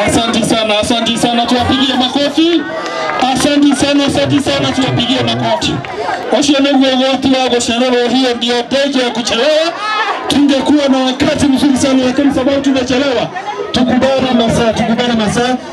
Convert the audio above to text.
Asante sana, asante sana, tuwapigie makofi. Asante sana, asante sana, tuwapigie makofi. Ucio niguo ũgwati wa gũcererwo, hiyo ndio danger ya kuchelewa. Tungekuwa na wakati mzuri sana, lakini sababu tumechelewa, tukubali masaa, tukubali masaa.